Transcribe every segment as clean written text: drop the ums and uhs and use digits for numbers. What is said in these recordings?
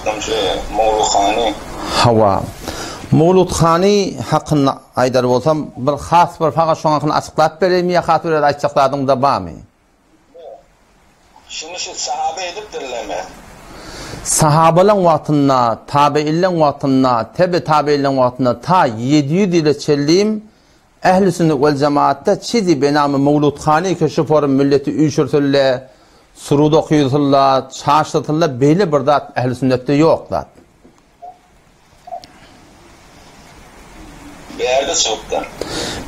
sorajakdym şu Mowluthany. Hawa. Mowluthany hakynda aýdar bolsam, bir has bir fakat şoň hakynda açyklap bereýinmi ýa has bir öz aýtjak zadyňda barmy? Şuny şu sahaba edipdirlermi? Sahabalaň wagtynda, tabeýinleň wagtynda, tebe-tabeýinleň wagtynda ta 700 ýyla çenlim Ähli sünnet wel jemaatda çizi benamy mowluthany ki şu forum milleti üýşürsünle, surud okysylla, çaşdyrsynla beýle bir zat ähli sünnetde ýok zat. Bärde çykypdyr.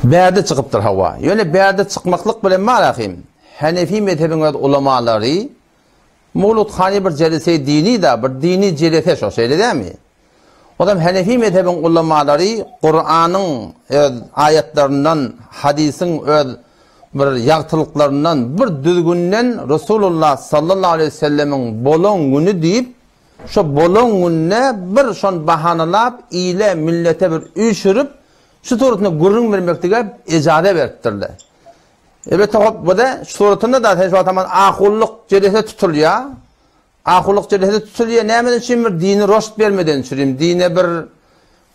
Bärde çykypdyr hawa. Ýöne bärde çykmaklyk bilen bar ahim. Hanefi mezhebiň öz ulamalary mowluthany bir jelese dini da bir dini jelese şo şeýle dämi? Ozam Hanefi mezhebiň ulamalary Kuranyň öz aýatlaryndan, hadysyň öz bir ýagtylyklaryndan, bir düzgünden Resulullah sallallahu aleýhi we sellemiň bolan güni diýip, şo bolan günde bir şony bahanalap ile, millete bir üýşürip, şu suratynda gürrüň bermeklige ejaza beripdirler. Elbetde hop bu-da şu suratynda-da sen şu wagt aman ahunlyk jelese tutulýar. Ahulyk jelese tutulýar, nämeden üçin bir dini roşt bermeden üçin, dine bir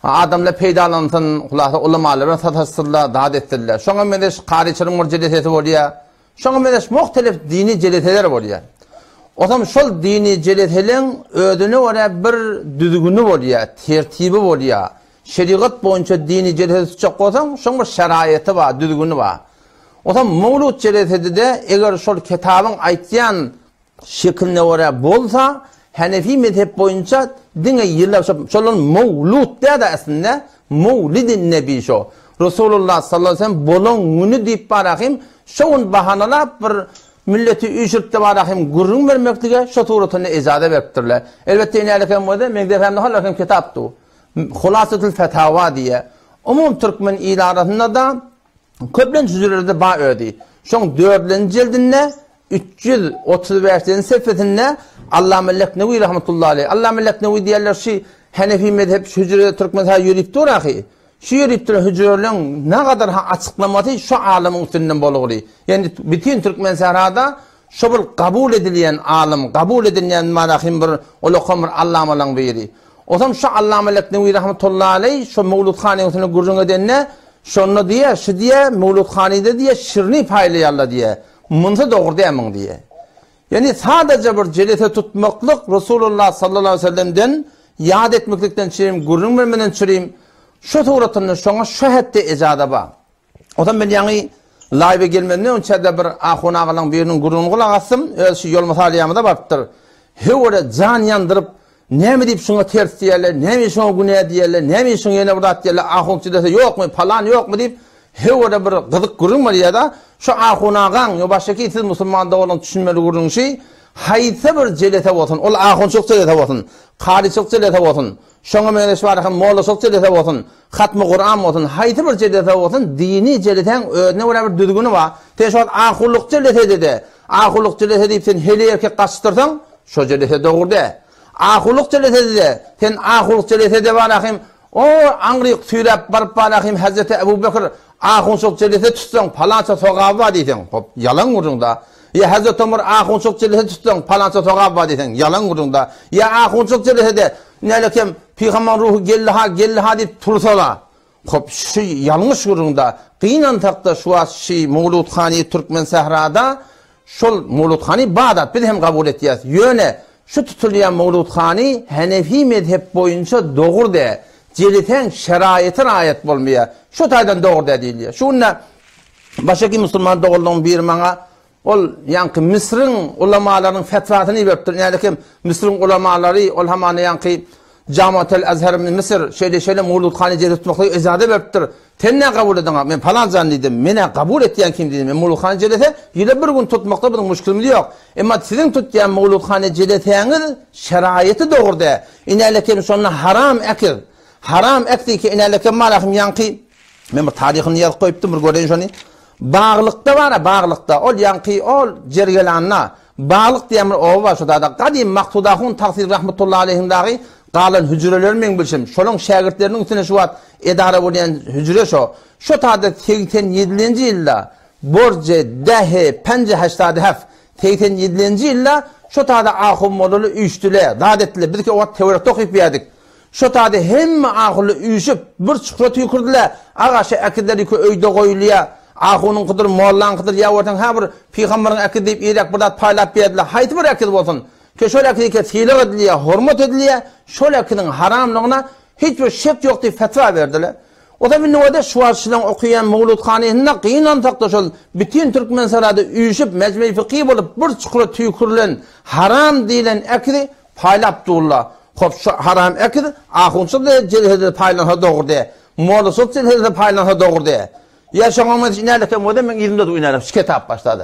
adamlar peýdalansyn, hulasa ulamalar bilen sataşsynlar, zat etsinler. Şoňa meňzeş karyçylygyň bir jelesesi bolýar. Şoňa meňzeş muhtelif dini jeleseler bolýar. Osam şol dini jeleseleň özüne görä bir düzgüni bolýar, tertibi bolýar. Şerigat boýunça dini jelese tutjak bolsaň, şoň bir şeraýaty bar, düzgüni bar. Osam mowlud jelesede-de eger şol kitabyň aýtýan Şekiline görä bolsa, Hanefi mezhep boýunça diňe ýyla şolan mowlud däl-de aslynda mowlidin nebi şo. Resulullah sallallahu aleyhi ve sellem bolan güni diýip barahym şo gün bahanalap bir milleti üýşürip-de barahym gürrüň bermeklige şo suratynda ejaza beripdirler. Elbetde inälik hem bolsa meň depämde hal hem kitap dur. Hulasatul fetawa diýe. Umum türkmen il arasynda-da Köplenç hüjrelerde bar özi. Şoň dördlenji jildinde 335-nji sefesinde Allama Leknewi rahmetullahi aleýh. Allama Leknewi diýerler şi Hanefi mezhep şu hüjrede türkmen saýy ýörüp dur ahy. Şu ýörüp duran hüjreleň nagadar ha açyklamasy şu alymyň üstünden bolugly. Ýani bütin türkmen sährada şo bir kabul edilýän alym, kabul edilýän manahim bir ulakam bir allamalaň biri. Osam şu Allama Leknewi rahmetullahi aleýh şo Mewlud hanyň üstünde gürrüň edende Şonda diýýär, şu diýýär, Mewludhanyda diýýär, şirini paýlaýarlar diýýär. Munsy dogry däl muň diýýär. Ýagny sadaja bir jelese tutmaklyk Resulullah sallallahu aleýhi we sellemden ýat etmeklikden çürim, gürrüň bermeden çürim, şu suratynda şoňa şu hetde ejaza bar. Ozal men ýaňy laýwa gelmezden öňçä-de bir ahun agalaň biriniň gürrüňini gulak asdym, öz şu Ýolmysalýamyza barypdyr. Höwere jan ýandyryp, Näme diýip şuňa ters diýerler, näme şuňa günä diýerler, näme şuňa ýene bir zat diýerler, ahun çydasa ýokmy, palan ýokmy diýip, höwere bir gyzyk gürrüň bolýar-da, şu ahun agaň, ýo başdaki siz musulman doganlaryň düşünmeli gürrüň şi, haýsy bir jelese bolsun, ol ahunçylyk jelese bolsun, karyçylyk jelese bolsun, şoňa meňzeş bar hem mollaçylyk jelese bolsun, hatmy Kuran bolsun, haýsy bir jelese bolsun, dini jelesäň özüne görä bir düzgüni bar. Sen şu wagt ahunlyk jelesede-de, ahunlyk jelese diýip sen heleý erkek gaçdyrsaň, Şo jelese dogry dä. Ahulyk jelesede-de, sen ahulyk jelesede bar ahym, o aňryk süýräp baryp bar ahym Hezreti Ebu Bekir ahunçylyk jelese tutsaň palança sogaby bar diýseň, hop, ýalan gürrüň da. Ýa Hezreti Omar ahunçylyk jelese tutsaň palança sogaby bar diýseň, ýalan gürrüň da. Ýa ahunçylyk jelesede nälekem pygambaryň ruhy geldi-ha, geldi-ha diýip tursa-la. Hop, şu ýalňyş gürrüň da. Gynansakda şu wagt şi Mowludhany Türkmen sährada Şol mowludhany bar zat, biz hem kabul etýäs. Ýöne şu tutulýan mowludhany Hanefi mezhep boýunça dogry dä. Jeliseň şeraýaty raýat bolmaýar. Şu taýdan dogry dä diýilýär. Şu günde başaki musulman doganlaryň biri maňa ol ýaňky Misriň ulamalarynyň fetwasyny iberipdir. Nälekem Misriň ulamalary ol hamana ýaňky Jamatel Azhar min Misr şeýle-şeýle mowludhany jeli tutmaklyga ejaza beripdir. Sen nä kabul ediňa? Men palan jan diýdim. Men-ä kabul etýän kim diýdim. Men mowludhana jelese, ýyla bir gün tutmakda biziň muşkilimiz ýok. Emma siziň tutýan mowludhana jelesäňiz şeraýaty dogry dä. Inälekem şonda haram ekiz. Haram ekdiki inälekem malahym ýaňky men bir taryhyny ýazyp goýupdym bir göreýin şony. Baglykda bar-a baglykda. Ol ýaňky ol Jergelanda Baglyk diýen bir oba bar şo dada. Gadym Maksud ahun Tagsyr rahmetullahi aleýhiň dagy galan hüjreleri meň bilşim. Şolaň şägirtleriniň üstüne şu wagt edara bolýan hüjre şo. Şo tada 87-nji ýylda Borje Dehe Penje Heştady Hef. 87-nji ýylda şo tada ahun mollalar üýşdüle, zat etdiler. Biz ki o wagt töwerekde okyp ýärdik. Şo tada hemme ahunlar üýşüp, bir çukura tüýkürdiler. Aga, şo äkizler ýüki öýde goýulýa. Ahunyňkydyr, mollaňkydyr, ýa görseň, hä bir pygambaryň äkizi diýip irräk bir zat paýlap berdiler. Haýsy bir äkiz bolsun, ke şol äkiz sylag edilýä, hormat edilýä, şol äkiziň haramlygyna hiç bir şek ýok diýip fetwa berdiler. O zaman indi ode şu wagt şileň okaýan mowludhanysynda gynansakda şol bütin Türkmensarada üýşüp mejmei fykhy bolup bir çukura tüýkürilen haram diýlen äkizi paýlap durlar. Hop şu haram äkiz ahunçylyk jelsede paýlansa dogry dä. Mollaçylyk jelsede paýlansa dogry dä. Ýa şoňa meňzeş inälekem ode meň yzymda dur inälek şu kitap başlady.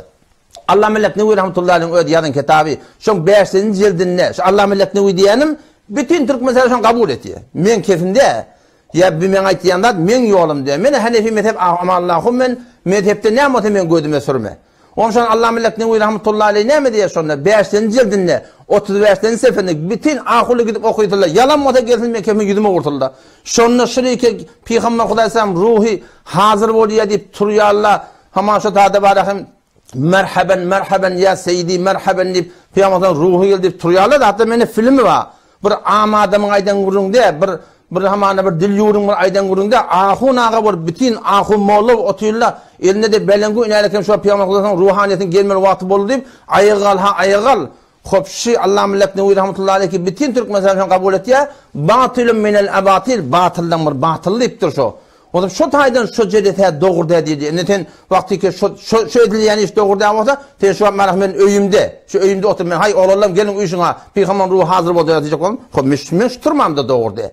Allame Leknewi rahmetullahi aleyhiň öz ýazan kitaby şoň bäşinji jildinde şu Allame Leknewi diýenim bütin Türkmenistanda şony kabul etýär. Meň kesimde Ýa bu meň aýtýan zat meň ýolum diýýär. Men Hanefi mezhep Allahum men mezhepde näme bolsa meň gözüme sürme. Onşon Allah Millet Newi rahmetullahi aleýh näme diýýär şonda? Bäşinji jildinde 35-nji sefinde bütin ahuly gidip okydylar. Ýalan bolsa gelsin men kefimi ýüzüme ursulda. Şonda şirike Pygamber Hudaýsam ruhy hazir bolýar diýip turýarlar. Haman şo tada bar hem Merheben, merheben ýa Seýidi, merheben diýip, pygamberden ruhy geldi diýip turýarlar-da, hatda mende filmi bar. Bir am adamyň aýdan gürrüňi däl, bir bir hamana bir dil ýüwrüň bir aýdan gürrüňi däl, ahun aga bolup bütin ahun molla bolup otyrlar, elinde-de belengu inälekem şo pygamber hudaýyň ruhanyýetiniň gelmeli wagty boldy diýip, aýaga gal ha aýaga gal. Hop şi Allama Leknewi rahmetullahi aleýhi bütin türkmen şony kabul etýär, Batylun minel abatil, batyldan bir batyl diýipdir şo. Onsoň şo taýdan şo jelesä dogry däl diýdi. Indi sen wagtyky şo şo şo edilýän iş dogry däl bolsa, sen şu wagt mana men öýümde, şu öýümde otur men haý oglanlarym geliň üýşüň ha, pygambaryň ruhy hazyr boldy diýjek bolsam, hop men men şu turmamda dogry däl.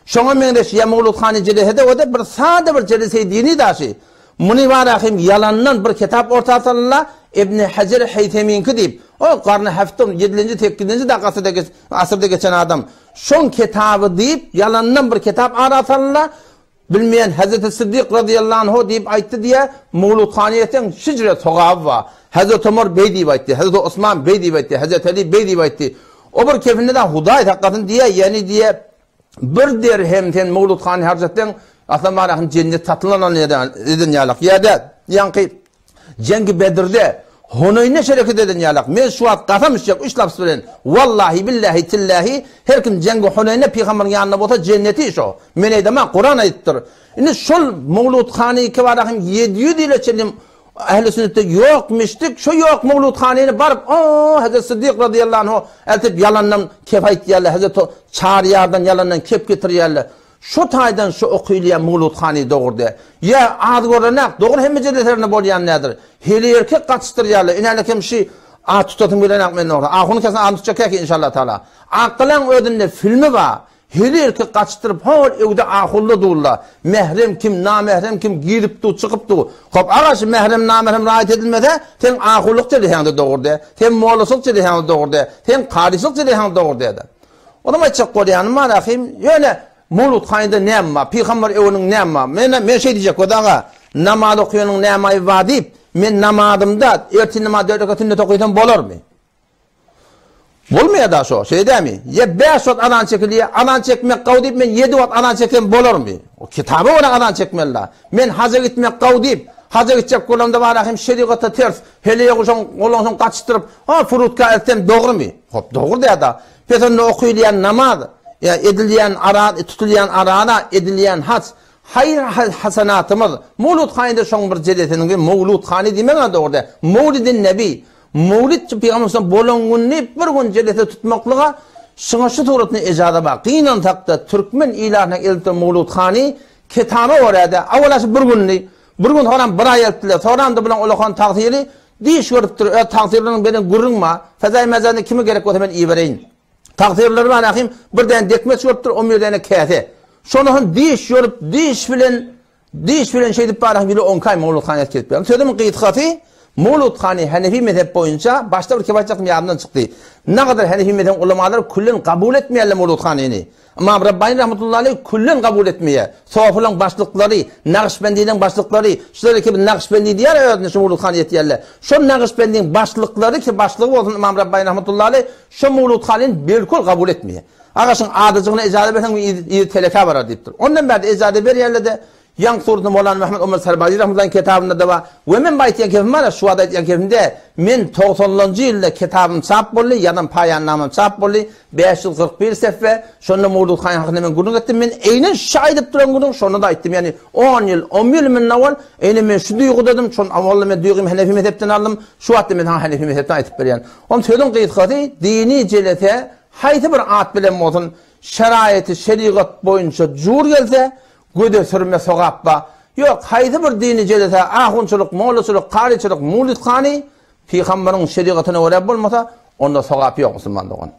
Şoňa meňzeş ýa Mowlud hany jelesede o-da bir sada bir jelese dini daşy. Muny bara hem ýalandan bir kitap orta salynla Ibn Hajar Heýtemiňki diýip, o garny häftim, ýedilenji, sekizinji dagy asyrda geç, asyrda geçen adam. Şoň kitaby diýip, ýalandan bir kitap ara salynla, bilmeýän Hezreti Siddik razyýallahu anhu diýip aýtdy diýýär, Mowludhany etseň şijre sogaby bar. Hezreti Omar beý diýip aýtdy, Hezreti Osman beý diýip aýtdy, Hezreti Aly beý diýip aýtdy. O bir kefinde-de Hudaý saklasyn diýýär, ýagny diýýär, bir derhem sen Mowludhany harç etseň, aslan barahyn jennet satyn alan eden ýalak. Ýa-da ýaňky Jeňgi Bedirde Huneýne şereket eden ýalak. Men şu wagt kasam içjek üç laps bilen, Wallahi, billahi, tillahi, her kim Jeňgi Huneýne pygamberiň ýanynda bolsa jenneti şo. Men aýdamok, Kuran aýdypdyr. Indi şol Mowludhany kibarahym 700 ýyla çenli Ähli sünnetde ýok mişdik, şo ýok Mowludhanyny baryp, o Hezret Siddik razyýallahu anhu eltip ýalandan kep aýtýarlar, Hezret Çaryýardan ýalandan kep getirýärler. Şo taýdan şo okylýan Mowludhany dogry däl. Ýa az görlenak, dogry hemme jeleselerinde bolýan däldir. Heli erkek gatyşdyrýarlar. Inälekem şi at tutasym gelenak men dogry. Ahuny kesen adyny tutjak käki inşallah taala. Akgalaň özünde filmi bar. Heli erkek gatyşdyryp hol öwde ahunly durlar. Mährem kim, namährem kim girip dur, çykyp dur. Hop aga şu mährem namährem raýat edilmese, seň ahunlyk jeleseňde dogry däl. Sen mollaçylyk jeleseňde dogry däl. Sen karyçylyk jeleseňde dogry däl. Onuň aýtjak bolýanym bar ahym, ýöne Mowlud hanyda näme bar, pygamber öwüniň näme bar? Men men şeý diýjek bolsa aga, namaz okaýanyň näme aýby bar diýip, men namazymda ertir namaz dört rekat sünnet okysam bolarmy? Bolmaýar da şo, şeý dämi? Ýa bäş wagt azan çekilýär, azan çekmek gowy diýip men ýedi wagt azan çeksem bolarmy? O kitaba görä azan çekmeli da. Men haja gitmek gowy diýip, haja gitjek bolamda bar ahym şerigata ters, heleýe guşaň golaňsoň gaçyşdyryp, ha furutka eltsem dogrymy? Hop dogry däda. Pes onda okylýan namaz, ýa edilýän ara, tutulýan arada edilýän haç, haýyr-hasanatymyz, Mowlud hany-da şoň bir jelesiniň bir Mowlud hany diýmegem dogry däl. Mowlidin Nebi, Mowlid pygamberimiziň bolan gününi bir gün jelese tutmaklyga şuňa şu suratynda ejaza bar. Gynansakda türkmen ilatynyň eltip Mowlud hany kitaba görä-de, awala şu bir gününi, bir gün soňram bir aý eltdiler. Soňram-da bulaň ulakan tagsyry Diş görüpdir, öz tagsyrlaryň beren gürrüň bar. Fezaý mezarynda kime gerek bolsa men ibereýin. Tagsyrlary bar ahym, bir däne dekmeç görüpdir, on bir däne käse. Şony hem diş görüp, diş bilen, diş bilen şeýdip bar ahym, ýyly on iki aý Mowlud hany ýatyp gelip. Sözümiň gysgasy, Mowlud hany Hanefi mezhep boýunça, başda bir kep aýtjakdym ýadymdan çykdy. Nagadar Hanefi mezhebiň ulamalary küllen kabul etmeýärler Mowlud hanyny. Ymam Rabbani rahmetullahi aleýh küllen kabul etmeýär. Sofylaň başlyklary, Nagyşbendiniň başlyklary, şular ki Nagyşbendi diýýär özüne şu Mowludhany ýetýärler. Şol Nagyşbendiň başlyklary ki başlygy bolsun Ymam Rabbani rahmetullahi aleýh şo Mowludhanyny bilkul kabul etmeýär. Aga şuň adajygyna ejaza berseň bu yzy telekä barar diýipdir. Ondan bärde ejaza berýärler-de. Ýaňky suratda Mowlana Mehmet Omar Sarbazi rahmetullahyň kitabynda-da bar. We men bu aýtýan kepim bar-a, şu wagt aýtýan kepim däl. Men togsanlanjy ýylda kitabym çap boldy, ýazan paýannamam çap boldy, 541 sefhe. Şonda Mowlud han hakynda men gürrüň etdim. Men eýnen şu aýdyp duran gürrüň şonda-da aýtdym. Ýagny on ýyl, on bir ýyl mundan owal eýnen men şu duýgudadym, şon owalda men duýgymy Hanefi mezhepden aldym. Şu wagtda men saňa Hanefi mezhepden aýtyp berýän. Oň sözüň gysgasy, dini jelese haýsy bir at bilen bolsun, şeraýaty şerigat boýunça jur gelse, Göze sürme sogap ba. Ýok, haýsy bir dini jelese, ahunçylyk, mollaçylyk, karyçylyk, mulythany pygambaryň şerigatyna görä bolmasa, onda sogap ýok musulman dogan.